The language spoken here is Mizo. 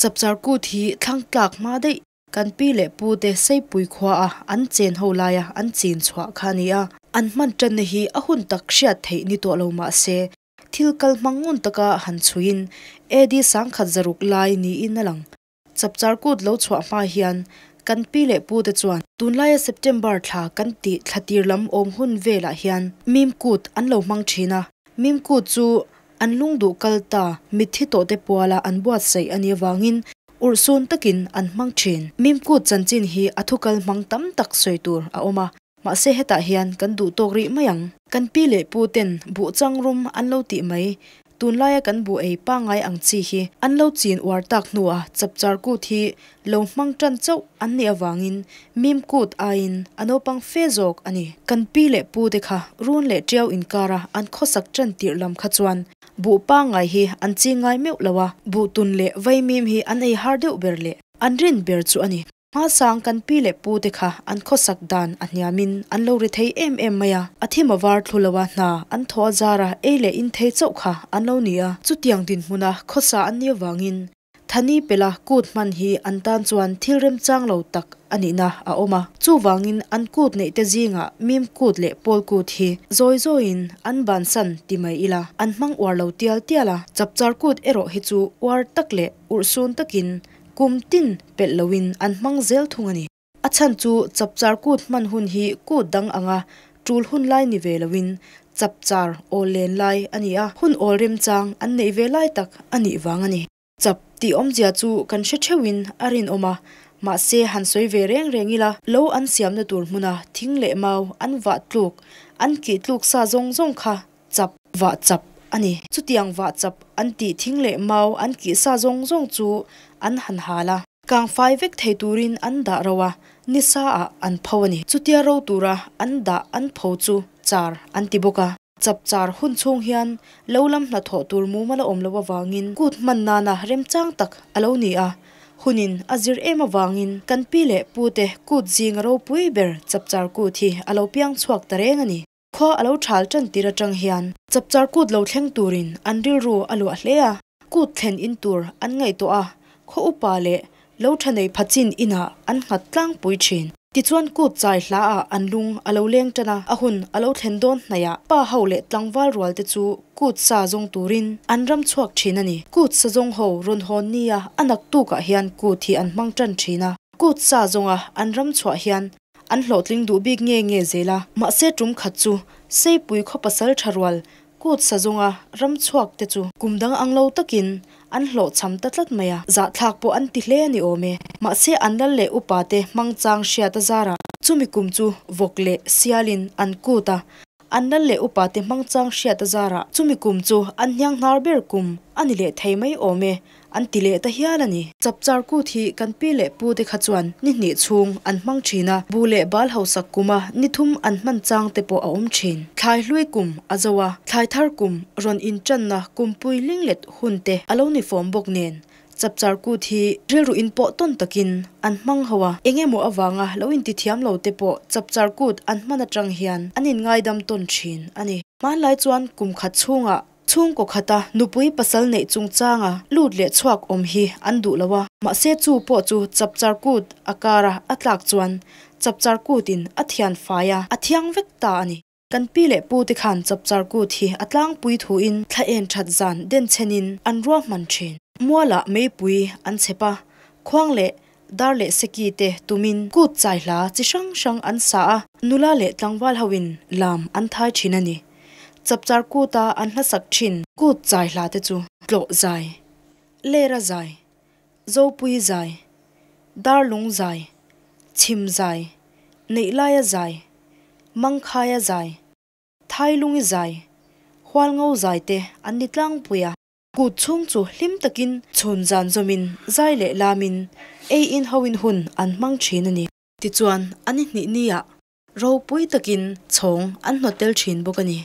Chapchar kut hi thlang tlak hma daih kan pi leh pu te Seipui khua a an chen ho laia an chin chhuah kha a ni a. An hman tanna hi a hun tak hriat theih ni tawh lo mah se thil kal hmang ngun taka han chhuiin AD 1060 lai niin a lang. Chapchar kut lo chhuah hma hian kan pi leh pu te chuan tunlaia September thla kan tih thla tir lam awm hun velah hian mim kut an lo hmang thin a. Mim kut chu an lungduh kal ta mitthi tawh te puala an buatsaih a nih avangin urhsun takin an hmang thin. Mim kut chanchin hi a thukal hmang tam tak sawi tur a awm a, mahse hetah hian kan duh tawk rih mai ang. Kan pi leh pu ten buh changrum an lo tih mai, tunlaia kan buh ei pangngai ang chi hi an lo chin uar tak hnua chapchar kut hi lo hmang tan chauh an nih avangin mim kut aiin a naupang fe zawk a ni. Kan pi leh pu te kha run leh tiau inkara an khawsak tan tirh lam kha chuan buh pangngai hi an ching ngai meuh lo a, buh tun leh vaimim hi an ei har deuh ber leh an rin ber chu a ni. Hmasang kan pi leh pu te kha an khawsak dan a hniamin an lo ri thei em em mai a, a thim a var thlu lo a hna an thaw a zar a, ei leh in thei chauh kha an lo ni a. Chutiang dinhmuna khawsa an nih avangin Thani pela kut hman hi an tan chuan thil remchang lo tak a nihna a awm a. Chuvangin an kut neih te zingah mim kut leh pawl kut hi zawi zawiin an bansan ti mai ila an hmang uar lo tial tial a. Chapchar kut erawh hi chu uar tak leh urhsun takin kum tin pelh loin an hmang zel thung a ni. A chhan chu chapchar kut hman hun hi kut dang anga tul hun lai ni ve loin chapchar awl len lai a ni a, hun awl remchang an neih ve lai tak a nih vang a ni. Chap tih awmzia chu kan hre theuhin a rinawm a, mahse han sawi ve reng reng ila, lo an siamna tur hmuna thing leh mau an vah tluk, an kih tluk sa zawng zawng kha chap, vah chap a ni. Chutiang vah chap an tih thing leh mau an kih sa zawng zawng chu an han hal a. Kangfai vek thei turin an dah ro a, nisa ah an pho a ni. Chutia ro tura an dah an pho chu char an ti bawk a. Chap char hun chhung hian lo lam hnathawh tur mumal a awm loh avangin kut hman nana remchang tak a lo ni a. Hunin a zir em avangin kan pi leh pute kut zinga ropui ber chapchar kut hi a lo piang chhuak ta reng a ni. Khua a lo thal tan tir atang hian chapchar kut lo thleng turin an rilru a luah hle a, kut thlen in tur an ngaihtuah a, khaw upa leh lo tha nei phachin inah an nghat tlangpui thin. Tichuan kut chai hla ah an lung a lo leng tan a, a hun a lo thlen dawn hnaih ah pa ho leh tlangval rual te chu kut sa zawng turin an ram chhuak thin a ni. Kut sa zawng ho rawn hawn nia a naktuk ah hian kut hi an hmang tan thin a, kut sa zawnga an ram chhuah hian an hlawhtling duh bik nge nge zel a, mahse tum khat chu Seipui khaw pasal tha rual kut sa zawnga ram chhuak te chu kum dang ang lo takin an hlawhchham ta tlat mai a, zahthlak pawh an ti hle a ni awm e. Mahse an lal leh upa te hmangchang hriat a zarah chumi kum chu vawk leh sialin an kut a, an lal leh upa te hmangchang hriat a zarah chumi kum chu an hniang hnar ber kum a ni leh thei mai awm e. An ti leh ta hial a ni. Chapchar kut hi kan pi leh pu te kha chuan ni hnih chhung an hmang thin a, bu leh bal hausak kuma ni thum an hman chang te pawh a awm thin. Thlai hlui kum a zo a, thlai thar kum rawn intanna kumpui linglet hun te a lo ni fawm bawk nen chapchar kut hi rilru in pawh tawn takin an hmang ho a, eng emaw avanga lo intithiam lo te pawh chapchar kut an hman atang hian an inngaidam tawn thin a ni. Hmanlai chuan kum khat chhungah Chhungkaw khata nupui pasal neih chungchanga lut leh chhuak awm hi an duh lo a, mahse chu pawh chu chapchar kut a kara a tlak chuan chapchar kutin a thian fai a, a thiang vek ta a ni. Kan pi leh pu te khan chapchar kut hi a tlangpui thuin thla en that zan denchhenin an ruahman thin. Mualah meipui an chhep a, khuang leh dar leh seki te tumin kut chai hla chi hrang hrang an sa a, nula leh tlangval hoin lam an thai thin a ni. Chapchar kuta an hlasak thin kut chai hla te chu tlawh zai, lera zai, zopui zai, darlung zai, chhim zai, neihlaia zai, mangkhaia zai, thailungi zai, hualngo zai te an ni tlangpui a. Kut chhung chu hlim takin chhun zan zawmin zai leh lamin ei in hoin hun an hmang thin a ni. Tichuan an i hnih nia ropui takin chhawng an hnawt tel thin bawk a ni.